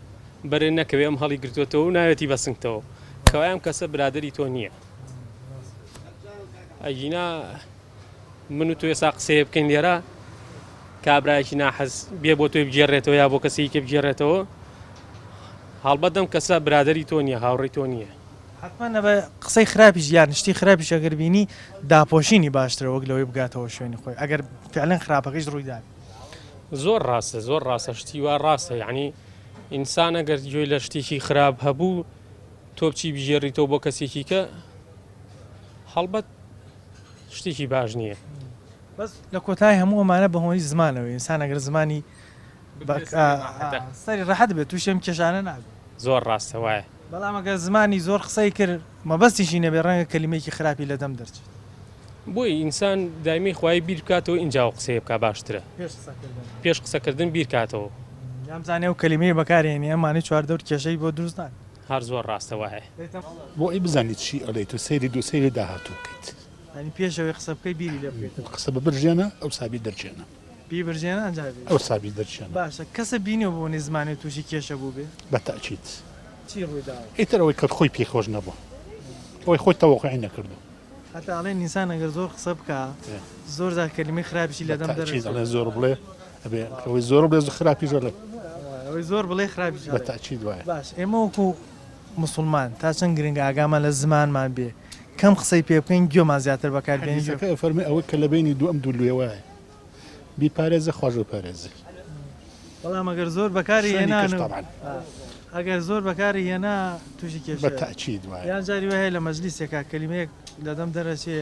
بەرێ نەکەوێ ئەم هەڵی گرتوەتەوە و ناوێتی بە سنگتەوە کەوایە ئەم کەسە برادەری تۆ نییە ئەگینا من و تۆ ئێستا قسەیە بکەین لێرە کابرایەکی ناحەز بێ بۆ تۆی بگێڕێتەوە یا بۆ کەسێکی کە بگێڕێتەوە هەڵبەت ئەم کەسە برادری تۆ نییە هاوڕێی تۆ نییە. حەتمەن ئەبێ قسەی خراپیش یان شتی خراپیش ئەگەر بینی داپۆشینی باشترە وەک لەوەی بگاتەوە شوێنی خۆی ئەگەر فعلەن خراپەکەیش ڕووی دابێ. زۆر ڕاستە زۆر ڕاستە شتی وا ڕاستە یعنی ئینسان ئەگەر گوێی لە شتێکی خراپ هەبوو تۆ بچی بگێڕیتەوە بۆ کەسێکی کە هەڵبەت شتێکی باش نییە. بەس لە کۆتای هەموو ئەمانە بە هۆی زمانەوە ئینسان ئەگەر زمانی سەری ڕەحەت بێت تووشی ئەم کێشانە نابێت. زۆر ڕاستە وایە. بەڵام ئەگەر زمانی زۆر قسەی کرد مەبەستیشی نەبێت ڕەنگە کەلیمەیەکی خراپی لە دەم دەرچێت. بۆیە ئینسان دایمەی خوای بیر بکاتەوە ئینجا ئەو قسەیە بکا باشترە. پێش قسەکردن. پێش قسەکردن بیر کاتەوە. یان بزانێ ئەو کەلیمەیە بەکارێنی ئەمانەی چواردەور کێشەی بۆ دروست ناکەن. هەر زۆر ڕاستە وایە. بۆ ئەی بزانی چی ئەڵێیت و سەیری دوو سەیری داهاتوو بکەیت. یانی پێش ئەوەی قسە بکەی بیری لێ بکەیتەوە. قسە ببرژێنە ئەوسا بیر دەرچێنە. بیبرژێنە ئەنجا بیر. ئەوسا بیر دەرچێنە. باشە کەست بینیوە بە بۆنەی زمانەوە تووشی کێشە بووبێ؟ بە تەئکید. چی ڕووی داوە؟ ئیتر ئەوەی کە خۆی پێی خۆش نەبووە. ئەوەی خۆی تەوەقوعی نەکردووە. هەتا ئەڵێن ئینسان ئەگەر زۆر قسە بکا زۆر جار کەلیمەی خراپیشی لە دەم بە تەئکید دەرەچێ. ئەڵێن زۆر بڵێ ئەبێ ئەوەی زۆر بڵێ خراپیش ئەڵێ. ئەوەی زۆر بڵێ خراپیش بە ئەڵێ. تەئکید وایە. باش ئێمە وەکوو موسڵمان تا چەند گرنگە ئاگامان لە زمانمان بێ کەم قسەی پێ بکەین گوێمان زیاتر بەکار بێنین گوێ. حەدیسەکە ئەفەرموێ ئەوەی کە لە بەینی دوو ئەم دوو لوێوایە بیپارێزێ خواش بپارێزێ. بەڵام ئەگەر زۆر بەکاری شوێنی هێنان کەش و تەبعەن. ئەگەر زۆر بەکاری هێنا تووشی بە کێشەیە. تەئکید وایە. یان جاری وایە لە مەجلیسێکا کەلیمەیەک لە دەم دەرەچێ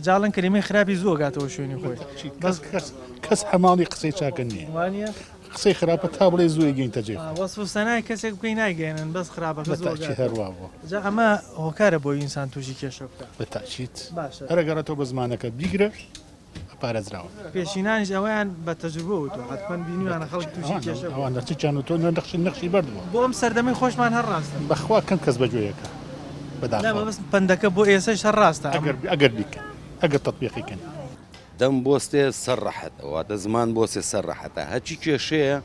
جا ئەڵێن کەلیمەی خراپی زوو ئەگاتەوە شوێنی خۆی. بە تەئکید بەس کەس کەس کەس حەماڵی قسەی چاکە نییە. وانییە؟ قسەی خراپە تا بڵێی زوو ئەیگەینتە جێی خۆی. وەسف و سەنای کەسێک بکەی نایگەیەنن بەس خراپەکە بە زوو تەئکید هەر ئەگاتەوە. وا بووە. جا ئەمە هۆکارە بۆی ئینسان تووشی کێشە بکا. بە تەئکید. باشە. هەر ئەگەڕێتەوە بە زمانەکەت بیگرە پارێزراوە. پێشینانیش ئەوەیان بە تەجروبە وتووە حەتمەن بینیویانە خەڵک تووشی کێشە بووە. ئەوان نەخشیان وتووە نەخشی نەخشی بەرد بووە. بۆ ئەم سەردەمەی خۆشمان هەر ڕاستە. بەخوا کەم کەس بە گوێیەکە. نا بەداخەوە. مەبەستم پەندەکە بۆ ئێسەیش هەر ڕاستە. ئەگەر ئەگەر بیکەن ئەگەر تەتبیقی کەن. دەم بۆستێ سەر ڕەحەتە واتە زمان بۆسێ سەر ڕەحەتە هەرچی کێشەیە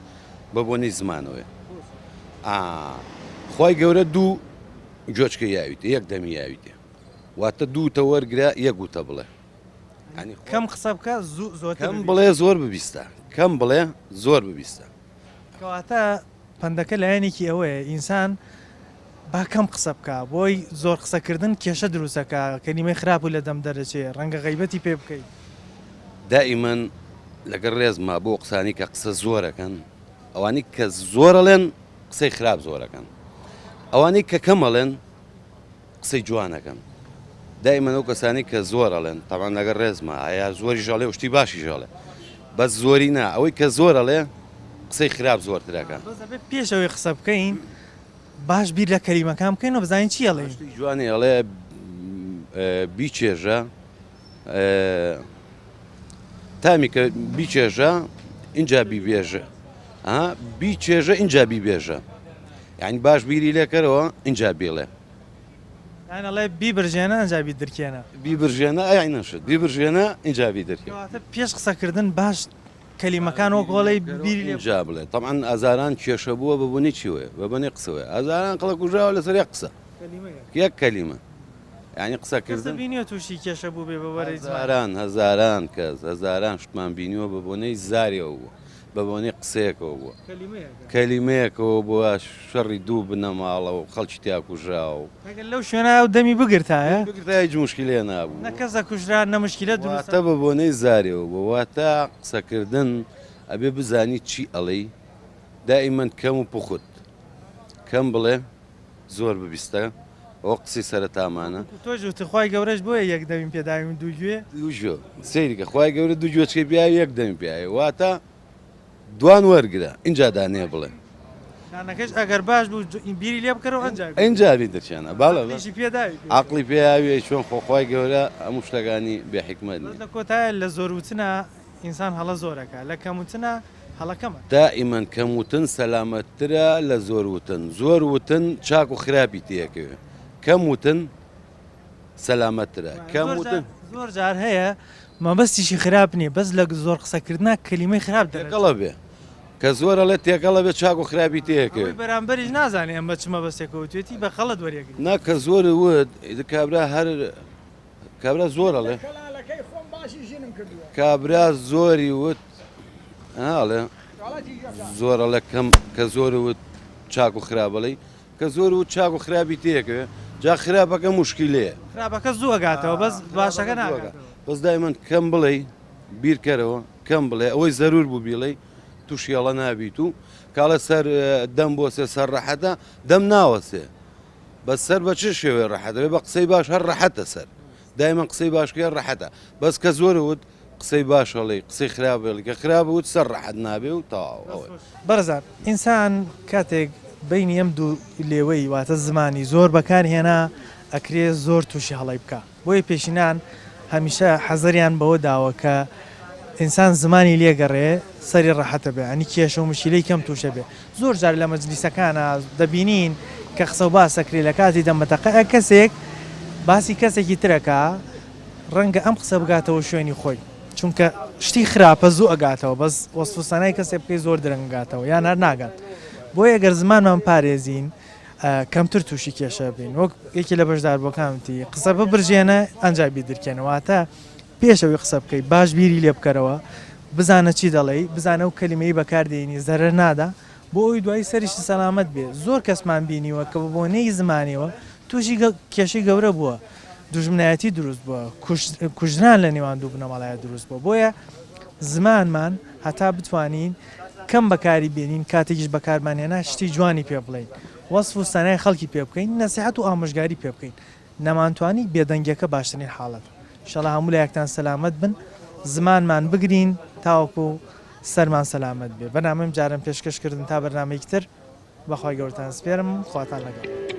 بە بۆنەی زمانەوەیە ئا خوای گەورە دوو گۆچکە یاویتێ یەک دەمی یاویتێ واتە دوو وتە وەرگرە یەک وتە بڵێ یانی خوا کەم قسە بکە زوو زۆرتر کەم ببیستە. بڵێ زۆر ببیستە کەم بڵێ زۆر ببیستە. کەواتە پەندەکە لایەنێکی ئەوەیە ئینسان با کەم قسە بکا بۆی زۆر قسە کردن کێشە دروست ئەکا کەلیمەی خراپ و لە دەم دەرەچێ ڕەنگە غەیبەتی پێ بکەی. دائیمەن لەگەڵ ڕێزما بۆ قسانی کە قسە زۆرەکەن ئەوانی کە زۆرەڵێن قسەی خراپ زۆرەکەن ئەوانەی کە کەمەڵێن قسەی جوان ئەکەن دایمەن ئەو کەسانی کە زۆر ئەڵێن تەبعەن لەگەڵ ڕێزما ئایا زۆریش ئەڵێ و شتی باشیش ئەڵێ بەس زۆری نا ئەوەی کە زۆر ئەڵێ قسەی خراپ زۆرتر ئەکا. بەس ئەبێ پێش ئەوەی قسە بکەین باش بیر لە کەلیمەکان بکەین و بزانین چی ئەڵێین. شتی جوانی ئەڵێ بیچێژە تامی کە بیچێژە ئینجا بیبێژە ها بیچێژە ئینجا بیبێژە یعنی باش بیری لێکەرەوە ئینجا بیڵێ. یان ئەڵێ بیبرژێنە ئەنجا بیدرکێنە. بیبرژێنە ئەی نەشت بیبرژێنە ئینجا بیدرکێنە. کەواتە پێش قسەکردن باش کەلیمەکان وەک ئەڵێی بیری لێ. ئینجا بڵێ. تەبعەن ئازاران کێشە بووە بە بۆنەی چیوەیە؟ بە بۆنەی قسەوەیە. ئازاران خەڵک کوژراوە لەسەر یەک قسە. یەک کەلیمە. یانی قسەکردن. کەست بینیوە تووشی کێشە بووبێ بە بەرەی زمان؟ هەزاران هەزاران کەس هەزاران شتمان بینیوە بە بۆنەی زارێەوە بووە. بە بۆنەی قسەیەکەوە بووە. کەلیمەیەکەوە بووە شەڕی دوو بنەماڵە و خەڵکی تیا کوژراوە و. ئەگەر لەو شوێنە ئەو دەمی بگرتایە. دەمی بگرتایە هیچ موشکیلەیە نابوو. نە کەس ئەکوژرا نە موشکیلە دروست. واتە بە بۆنەی زارێەوە بووە. واتە قسەکردن ئەبێ بزانی چی ئەڵێی دائیمەن کەم و پوخت کەم بڵێ زۆر ببیستە ئەوە قسەی سەرەتامانە. وەکو تۆش وتت خوای گەورەش بۆیە یەک دەمی پێداوین دوو گوێ. دوو گوێ سەیری کە خوای گەورە دوو گوێچکەی پیاوی یەک دەمی پیاوی واتە دوان وەرگرە ئینجا دانەیە بڵێ. دانەکەش ئەگەر باش بوو بیری لێ بکەرەوە ئەنجا بیدە. ئینجا بی درچێنە بەڵێ عەقڵیشی پێ داوی پێ. عەقڵی پێ یاوی چۆن خۆ خوای گەورە هەموو شتەکانی بێ حیکمەت بەس نیە. لە کۆتایە لە زۆر وتنا ئینسان هەڵە زۆر ئەکا لە کەم وتنا هەڵە کەم ئەکا. دائیمەن کەم وتن سەلامەتترە لە زۆر وتن زۆر وتن چاک و خراپی تێکەوێ کەم وتن سەلامەتترە کەم وتن. زۆر جار هەیە مەبەستیشی خراپ نیە بەس لە زۆر قسەکردنا کەلیمەی خراپ دەرەچێ. تێکەڵە بێ کە زۆر ئەڵێ تێکەڵە بێ چاک و خراپی تێکەوێ. ئەوەی بەرامبەریش نازانێ ئەم بە چ مەبەستێکەوە وتوێتی بە خەڵت وەریەگری. نا کە زۆر وت ئیتر کابرا هەر کابرا زۆر ئەڵێ. کابرا زۆری وت ها ئەڵێ زۆر ئەڵێ کەم کە زۆر وت چاک و خراپ ئەڵێی کە زۆر وت چاک و خراپی تێکەوێ جا خراپەکە موشکیلەیە. خراپەکە زوو ئەگاتەوە بەس باشەکە ناگاتەوە. بەس دایمەن کەم بڵێی بیرکەرەوە کەم بڵێ ئەوەی زەرور بوو بیڵێی تووشی هەڵە نابیت و کاڵێ سەر دەم بۆسێ سەر ڕەحەتە دەم ناوەسێ بەس سەر بە چ شێوەیە ڕەحەتە بێ بە قسەی باش هەر ڕەحەتە سەر دایمەن قسەی باش کە ڕەحەتە بەس کە زۆر وت قسەی باش هەڵی قسەی خراپ هەڵی کە خراپ وت سەر ڕەحەت نابێ و تەواو ئەوەیە. بەڕێزان ئینسان کاتێک بەینی ئەم دوو لێوەی واتە زمانی زۆر بەکار هێنا ئەکرێ زۆر توشی هەڵەی بکا بۆیە پێشینان هەمیشە حەزەریان بەوە داوە کە ئینسان زمانی لێ گەڕێ سەری ڕەحەتە بێ ینی کێشە و مشکیلەی کەم توشە بێ زۆر جار لە مەجلیسەکانا دەبینین کە قسە و باس ئەکرێ لە کاتی دەمەتەقە کەسێک باسی کەسێکی ترەکا ڕەنگە ئەم قسە بگاتەوە شوێنی خۆی چونکە شتی خراپە زوو ئەگاتەوە بەس وەسف و سەنای کەسێ بکەی زۆر درەنگ گاتەوە یان هەر ناگات بۆیە گەر زمانمان پارێزین کەمتر تووشی کێشە بین وەک یەکی لە بەشداربووەکان وتی قسە ببرژێنە ئەنجا بیدرکێنە واتە پێش ئەوەی قسە بکەی باش بیری لێ بکەرەوە بزانە چی دەڵێی بزانە ئەو کەلیمەی بەکاردێنی زەرەر نادا بۆ ئەوی دوایی سەریشی سەلامەت بێ زۆر کەسمان بینیوە کە بە بۆنەی زمانیەوە تووشی کێشەی گەورە بووە دوژمنایەتی دروست بووە کوژران لە نێوان دوو بنەماڵەیە دروست بووە بۆیە زمانمان هەتا بتوانین کەم بەکاری بێنین کاتێکیش بەکارمان هێنا شتی جوانی پێ بڵێین وەسف و سەنای خەڵکی پێ بکەین نەسیحەت و ئامۆژگاری پێ بکەین نەمانتوانی بێدەنگیەکە باشترین حاڵەتە ئیشەڵا هەموو لایەکتان سەلامەت بن زمانمان بگرین تاوەکو سەرمان سەلامەت بێ بەرنامەیم جارم پێشکەش کردن تا بەرنامەیەکی تر بەخوای گەورەتان سپێرم خواتان لەگەڵ.